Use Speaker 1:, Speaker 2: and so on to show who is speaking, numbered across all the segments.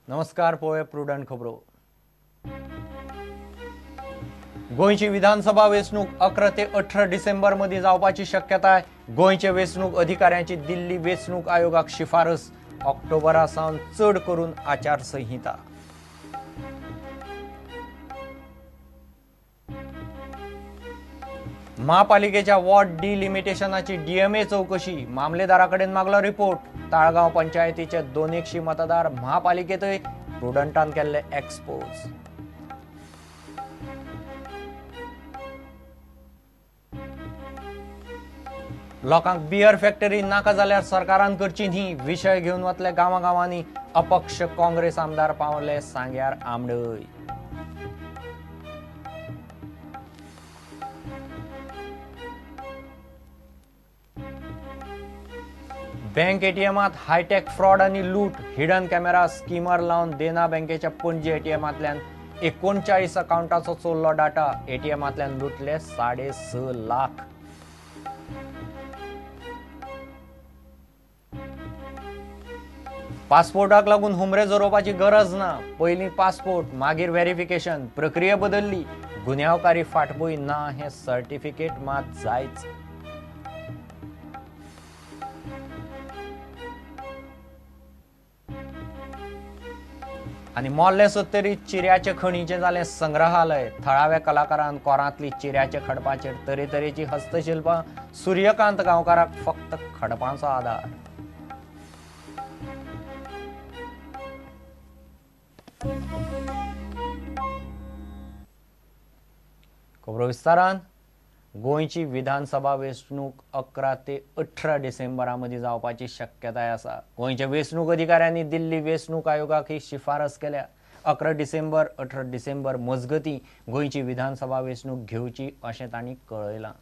Speaker 1: नमस्कार, पळोवया प्रुडंट खबरो. गोंयची विधानसभा वेंचणूक 11 ते 18 डिसेंबर मदीं जावपाची शक्यताय. गोंयचे वेंचणूक अधिकाऱ्यांची दिल्ली वेंचणूक आयोगाक शिफारस. ऑक्टोबरा सावन चड करून आचारसंहिता. महापालिकेच्या वॉर्ड डिलिमिटेशनाची डीएमए चौकशी. मामलेदारा कडेन मागलो रिपोर्ट. ताळगांव पंचायतीचे 200 मतदार महापालिकेतय प्रुडंटान केल्ले एक्सपोज. लोकांक बियर फॅक्टरी नाका जाल्यार सरकारान करची न्ही, विशय घेवन वतले गांवागांवांनी. अपक्ष काँग्रेस आमदार पावले सांग्यार आमडय. बँक एटीएमात हायटेक फ्रॉड आनी लूट. हिडन कॅमेरा स्किमर लावन देना बँकेच्या पणजी एटीएमांतल्यान 39 अकाउंटाचो चोरलो डाटा. एटीएमांतल्यान लुटले 6.5 लाख. पासपोर्टाक लागून हुमरे झरोवपाची गरज ना. पयलीं पासपोर्ट, मागीर व्हेरिफिकेशन. प्रक्रिया बदल्ली. गुन्यांवकारी फाटभूंय ना हें सर्टिफिकेट मात जायच. आनी मोर्ले सत्तरी चिऱ्याचे खणीचें जालें संग्रहालय. थळाव्या कलाकारान कोरांतली चिऱ्याच्या खडपाचेर तरेतरेची हस्तशिल्पां. सूर्यकांत गांवकाराक फक्त खडपांचो आदार. खबरो विस्तारान. गोंयची विधानसभा वेंचणूक 11 ते 18 डिसेंबरा मदीं जावपाची शक्यताय आसा. गोंयच्या वेंचणूक अधिकाऱ्यांनी दिल्ली वेंचणूक आयोगाक ही शिफारस केल्या. 11 डिसेंबर 18 डिसेंबर मजगतीं गोंयची विधानसभा वेंचणूक घेवची अशें तांणी कळयलां.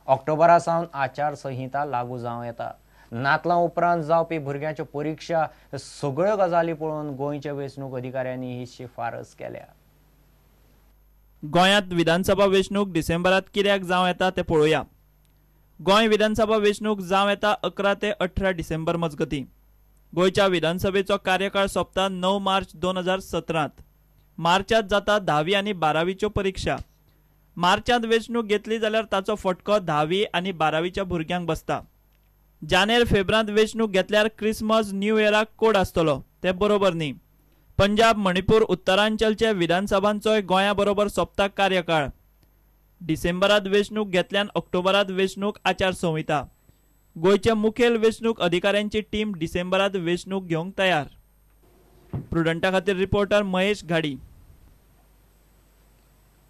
Speaker 1: ऑक्टोबरा सावन आचारसंहिता लागू जावं येता. नातलां उपरांत जावपी भुरग्यांच्यो परिक्षा सगळ्यो गजाली पळोवन गोंयच्या वेंचणूक अधिकाऱ्यांनी ही शिफारस केल्या.
Speaker 2: गोंयांत विधानसभा वेंचणूक डिसेंबरात कित्याक जावं येता तें पळोवया. गोंय विधानसभा वेंचणूक जावं येता 11 ते 18 डिसेंबर मजगतीं. गोंयच्या विधानसभेचो कार्यकाळ सोंपता 9 मार्च 2017. मार्चांत जाता 10वी आनी 12वीच्यो परिक्षा. मार्चांत वेंचणूक घेतली जाल्यार ताचो फटको 10वी आनी 12वीच्या भुरग्यांक बसता. जानेर फेब्रांत वेंचणूक घेतल्यार क्रिसमस न्यू इयराक कोड आसतलो, तें बरोबर न्ही. पंजाब, मणिपूर, उत्तरांचलचे विधानसभांचोय गोंया बरोबर सोंपता कार्यकाळ. डिसेंबरात वेंचणूक घेतल्यान ऑक्टोबरात वेंचणूक आचारसंहिता. गोंयच्या मुखेल वेंचणूक अधिकाऱ्यांची टीम डिसेंबरात वेंचणूक घेवंक तयार. प्रुडंटा खातीर रिपोर्टर महेश घाडी.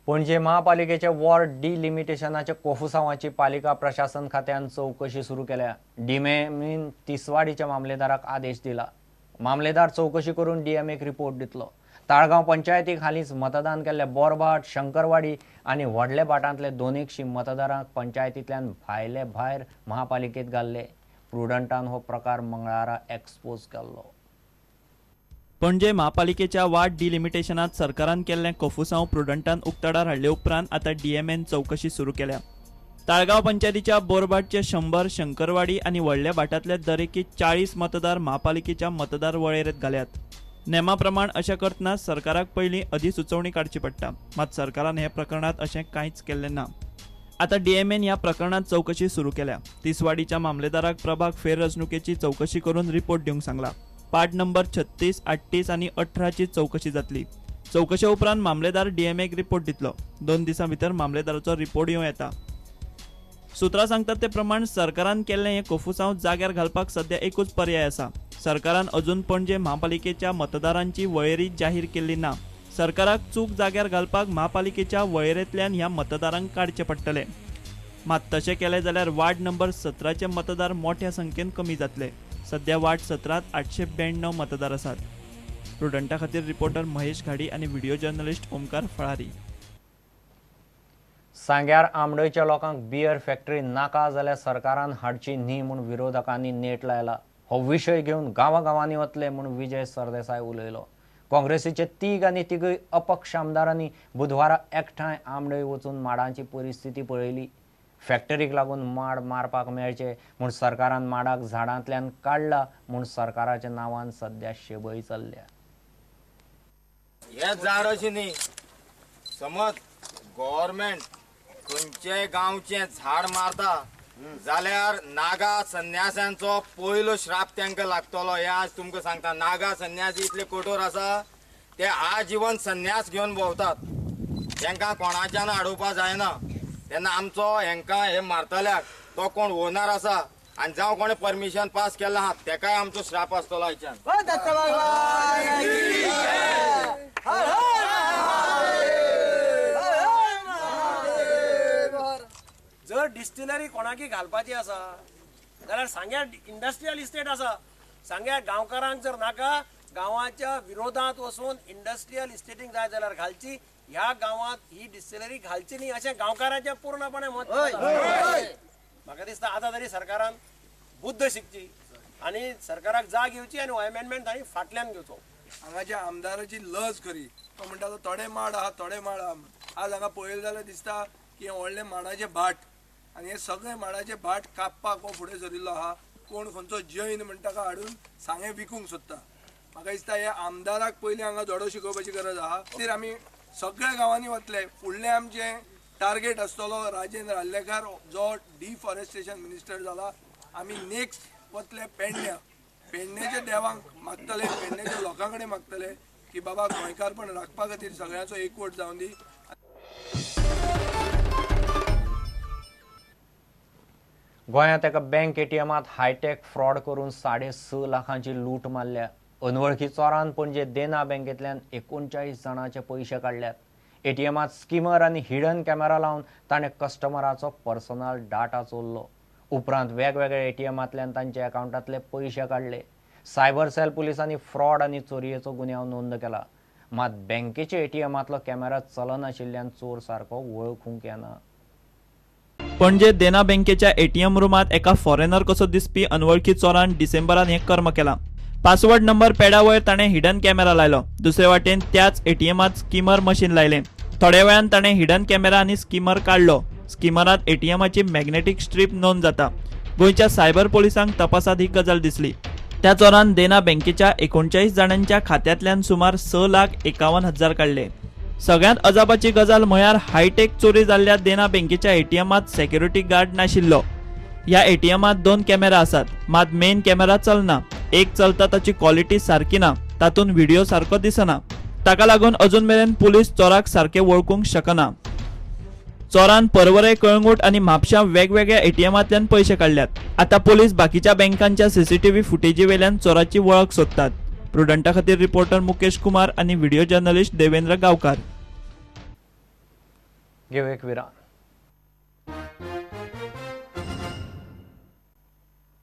Speaker 1: पणजे महापालिकेच्या वॉर्ड डिलिमिटेशनाच्या कोफुसांवाची पालिका प्रशासन खात्यान चौकशी सुरू केल्या. डीएमएन तिसवाडीच्या मामलेदाराक आदेश दिला. मामलेदार चौकशी करून डीएमएक रिपोर्ट दितलो. ताळगांव पंचायतीक हालींच मतदान केल्ल्या बोरभाट, शंकरवाडी आनी व्हडले भाटांतले 200 मतदारांक पंचायतींतल्यान भायले भायर महापालिकेंत घाल्ले. प्रुडंटान हो प्रकार मंगळारा एक्सपोज केल्लो.
Speaker 2: पणजे महापालिकेच्या वार्ड डिलिमिटेशनात सरकारान केल्लें कोफुसांव प्रुडंटान उक्ताडार हाडले उपरांत आतां डीएमएन चौकशी सुरू केल्या. ताळगांव पंचायतीच्या बोरभाटचे 100, शंकरवाडी आनी व्हडल्या भाटांतले दरेकी 40 मतदार महापालिकेच्या मतदार वळेरेंत घाल्यात. नेमा प्रमाण अशें करतना सरकाराक पयलीं अधिसुचोवणी काडची पडटा. मात सरकारान हे प्रकरणांत अशें कांयच केल्लें ना. आतां डीएमएन ह्या प्रकरणांत चौकशी सुरू केल्या. तिसवाडीच्या मामलेदाराक प्रभाग फेररचणुकेची चौकशी करून रिपोर्ट दिवंक सांगला. पार्ट नंबर 36, 38 आनी 18ची चौकशी जातली. चौकशे उपरांत मामलेदार डीएमएक रिपोर्ट दितलो. 2 दिसां भितर मामलेदाराचो रिपोर्ट येवं येता. सूत्रां सांगतात ते प्रमाण सरकारान केल्लें हें कोफुसांव जाग्यार घालपाक सद्या एकूच पर्याय आसा. सरकारान अजून पणजे महापालिकेच्या मतदारांची वळेरी जाहीर केल्ली ना. सरकाराक चूक जाग्यार घालपाक महापालिकेच्या वळेरेंतल्यान ह्या मतदारांक काडचें पडटलें. मात तशें केलें जाल्यार वार्ड नंबर 17चे मतदार मोठ्या संख्येन कमी जातले. सद्या वार्ड 17 892 मतदार आसात. प्रुडंटा खातीर रिपोर्टर महेश घाडी आनी व्हिडिओ जर्नलिस्ट ओमकार फळारी.
Speaker 1: सांग्यार आमडयच्या लोकांक बियर फॅक्टरी नाका जाल्यार सरकारान हाडची न्ही म्हूण विरोधकांनी नेट लायला. हो विशय घेवन गांवागांवांनी वतले म्हूण विजय सरदेसाय उलयलो. काँग्रेसीचे 3 आनी 3 अपक्ष आमदारांनी बुधवारा एकठांय आमडय वचून माडांची परिस्थिती पळयली. फॅक्टरीक लागून माड मारपाक मेळचे म्हूण सरकारान माडाक झाडांतल्यान काडला म्हूण सरकाराच्या नांवान सद्या शेबय चल्ल्या.
Speaker 3: हे झाड अशें न्ही, समज गव्हर्मेंट खंयचेय गांवचें झाड मारता जाल्यार नागा संन्यासांचो पयलो श्राप तांकां लागतलो. हें आज तुमकां सांगता. नागा संन्यासी इतले कठोर आसा, ते आजीवन संन्यास घेवन भोंवतात, तांकां कोणाच्यान आडोवपा जायना. तेन्ना आमचो हेंकां हे मारतल्याक तो कोण ओनर आसा आनी जावं कोणें परमिशन पास केल्लें आहा तेकाय आमचो श्राप आसतलो हाच्यान.
Speaker 4: जर डिस्टिलरी कोणाकी घालपाची आसा जाल्यार सांग्या इंडस्ट्रियल इस्टेट आसा, सांग्या गांवकारांक जर नाका गांवाच्या विरोधांत वचून इंडस्ट्रियल इस्टेटींक जाय जाल्यार घालची. ह्या गांवांत ही डिस्टिलरी घालची न्ही अशें गांवकारांचें पूर्णपणे मत. म्हाका दिसता आतां तरी सरकारान बुद्द शिकची आनी सरकाराक जाग येवची आनी हो अमेंडमेंट तांणी फाटल्यान घेवचो.
Speaker 5: हांगाच्या आमदाराची लज खरी, तो म्हणटा तो थोडे माड आहा थोडे माड आहा. आज हांगा पळयलें जाल्यार दिसता की व्हडलें माडाचें भाट आनी हे सगळे माडाचे भाट कापपाक हो फुडें सरिल्लो आहा. कोण खंयचो जैन म्हणटा ताका हाडून सांगें विकूंक सोदता. म्हाका दिसता हे आमदाराक पयलीं हांगा धडो शिकोवपाची गरज आहा. खातीर आमी सगळ्या गांवांनी वतले. फुडलें आमचें टार्गेट आसतलो राजेंद्र आर्लेकार जो डिफॉरेस्टेशन मिनिस्टर जाला. आमी नेक्स्ट वतले पेडण्या, पेडण्याच्या देवांक मागतले, पेडण्याच्या लोकां कडेन मागतले की बाबा गोंयकारपण राखपा खातीर सगळ्यांचो एकवट जावन दी.
Speaker 1: गोंयांत एका बँक एटीएमांत हायटेक फ्रॉड करून 6.5 लाखांची लूट मारल्या. अनवळखी चोरान पणजे देना बँकेंतल्यान 39 जाणांचे पयशे काडल्यात. एटीएमांत स्किमर आनी हिडन कॅमेरा लावन ताणें कस्टमराचो पर्सनल डाटा चोरलो. उपरांत वेगवेगळ्या एटीएमांतल्यान तांच्या अकावंटांतले पयशे काडले. सायबर सेल पुलिसांनी फ्रॉड आनी चोरयेचो गुन्यांव नोंद केला. मात बँकेच्या एटीएमांतलो कॅमेरा चलनाशिल्ल्यान चोर सारको वळखूंक येना.
Speaker 2: पणजे देना बँकेच्या एटीएम रुमांत एका फॉरेनर कसो दिसपी अनवळखी चोरान डिसेंबरान हें कर्म केलां. पासवर्ड नंबर पेडा वयर ताणें हिडन कॅमेरा लायलो. दुसरे वाटेन त्याच एटीएमांत स्किमर मशीन लायलें. थोड्या वेळान ताणें हिडन कॅमेरा आनी स्किमर काडलो. स्किमरांत एटीएमाची मॅग्नेटीक स्ट्रीप नोंद जाता. गोंयच्या सायबर पोलिसांक तपासांत ही गजाल दिसली. त्या चोरान देना बँकेच्या 39 जाणांच्या खात्यांतल्यान सुमार 6,51,000 काडले. सगळ्यांत अजापाची गजाल म्हळ्यार हायटेक चोरी जाल्ल्या देना बँकेच्या एटीएमांत सेक्युरिटी गार्ड नाशिल्लो. ह्या एटीएमांत 2 कॅमेरा आसात, मात मेन कॅमेरा चलना. एक चलता ताची क्वॉलिटी सारकी ना, तातूंत व्हिडिओ सारको दिसना. ताका लागून अजून मेरेन पुलीस चोराक सारके वळखूंक शकना. चोरान पर्वरे, कळंगूट आनी म्हापशां वेगवेगळ्या एटीएमांतल्यान पयशे काडल्यात. आतां पुलीस बाकीच्या बँकांच्या सीसीटीव्ही फुटेजी वेल्यान चोराची वळख सोदतात. प्रुडंटा खातीर रिपोर्टर मुकेश कुमार आनी व्हिडिओ जर्नलिस्ट देवेंद्र गांवकार.
Speaker 1: घेऊ एक विराम.